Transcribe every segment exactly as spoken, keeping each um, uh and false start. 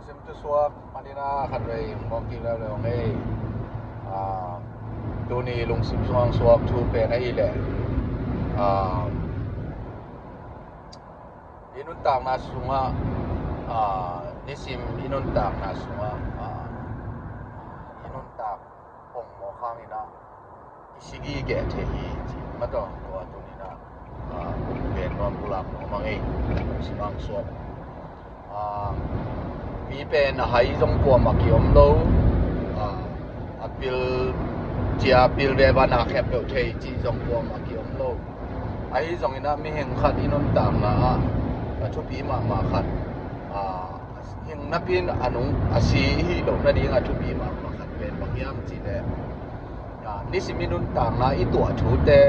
Lungsim thusuak manin ah khatvei hong kik leuleu ing ei. Tuni lungsim sungah suak thu pen ahih leh, i nuntakna sungah, nisim i nuntakna sungah, i nuntak pongmawk hangin ah i si gige thei hi ci. Mataw, tua tuni in ah, pen nuam pulak nuam ing ei. Lungsim suak, mi pen a hai zong kuamah ki-om lo, a pil cia pil veva na khempeuh thei cih zong kuamah ki-om lo. Ahi zongin ah mihing khat i nuntakna ah a thupi mahmah khat, hing napi in a nung a si i hih loh nading a thupi mahmah khat pen bang hiam cih leh, nisim i nuntakna i tuah thute,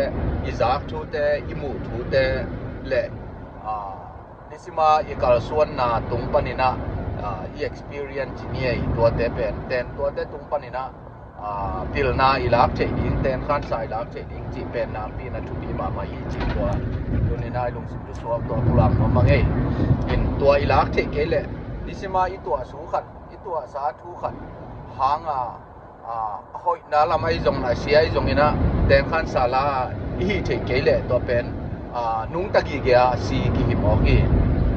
i zak thute, i muh thute le, nisima i kalsuanna tung panin ah, i experience ni ei, tuate pen ten, tuate tung panin ah, pilna i lak theih ding, tenkhansa i lak theih ding cih pen nakpi in a thupi mahmah hi cih tua tuni in ah i lungsim thusuak tua pulak nuam ing ei. In tua i lak theih kei leh, nisima i tuah su khat, i tuahsa thu khat hanga, a hoihna lam ahi zong, a sia ahi zongin ah tenkhansa la i hih theih kei leh tua pen nungta gige a si kihim awk hi.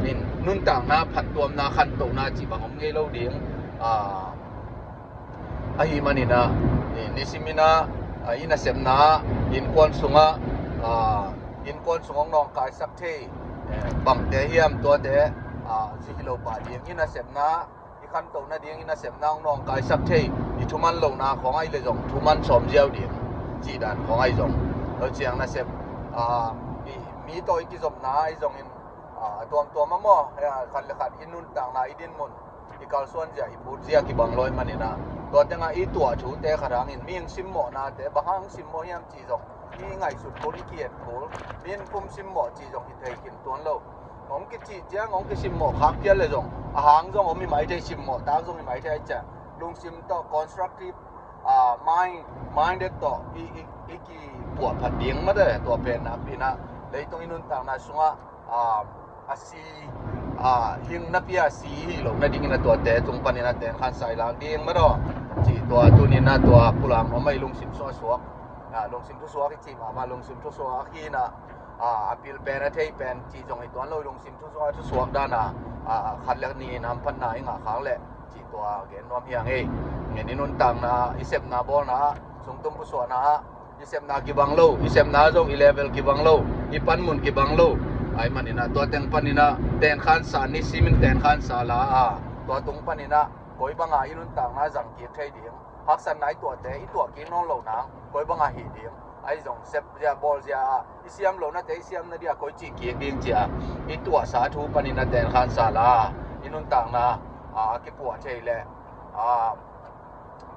In nuntakna phattuamna khantohna cih bang om ngei lo ding. Ahih manin ah, nisimin ah, i nasepna ah, innkuan sungah, innkuan sung hong nawngkaisak thei bangte hiam, tuate zi hi lo pah ding. I nasepna, i khantoh nading i nasepna hong nawngkaisak thei, i thuman lohna khawng ahi leh zong thuman sawm ziau ding cih dan khawng ahi zong. Lo ciang nasep, mi tawh i kizopna ahi zongin, a tuamtuam a maw, khat le khat i nuntakna, i dinmun, i kalsuan zia, i phut zia kibang lo ahih manin ah, tua tengah i tuah thute khat hangin mihing simmawhnate bang hang simmawh hiam cih zong i ngaihsut kul, i ki-et kul. Mihing pum simmawh cih zong hi thei khin tuan lo. Hong kicih ciang, hong kisimmawh khak phial leh zong, a hang zong om hi mai thei, simmawh tak zong hi mai thei, ahih ciang lungsim tawh constructive, mind, minded tawh i, i, i kipuah phat ding mate, tua pen nakpi in ah leitung i nuntakna sungah a si, hing napi a si i hih loh nadingin ah tuate tung panin ah tenkhansa i lak ding mataw cih tua tuni in ah tua pulak nuam ing ei. Lungsim suak, suak, lungsim thusuak i cih mahmah, lungsim thusuak hi in ah, a pil pen, a thei pen cih zong hi tuan lo. Lungsim thusuak, thusuak dan ah, khat le nih in hamphatna i ngah khak leh cih tua gen nuam hi ing ei. Ngen i nuntakna, i sepna bawlna ah, sungtum pusuahna ah, i sepna kibang lo, i sepna zong i level kibang lo, i panmun kibang lo. Ahih manin ah tua teng panin ah tenkhansa, nisimin tenkhansa la a, tua tung panin ah koi banga i nuntakna zang kik thei ding, haksatna i tuahte i tuah kik nawn loh nang, koi banga hih ding, ahi zong sep zia, bawl zia ah, i siam lohnate i siam nadia koi cih kik ding cia, i tuahsa thu panin ah tenkhansa la a, i nuntakna a kipuah thei leh,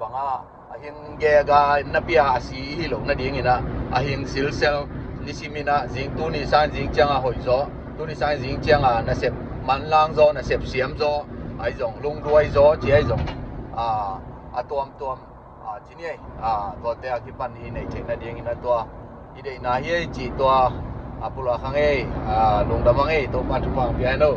banga a hing gega napi a si i hih loh nadingin ah, a hing silsel, nisimin ah zing, tuni sangin zing cianga hoih zaw, tuni sangin zing cianga nasep manlang zaw, nasep siam zaw, ahi zong lungduai zaw ci ahi zong, a tuamtuam ci ni ei. Tuate a kipan i neih theih nadingin ah tua i deihna hi ei cih tua a pulak hang ei. Lungdam hang ei, Topa'n thupha hong pia hen aw.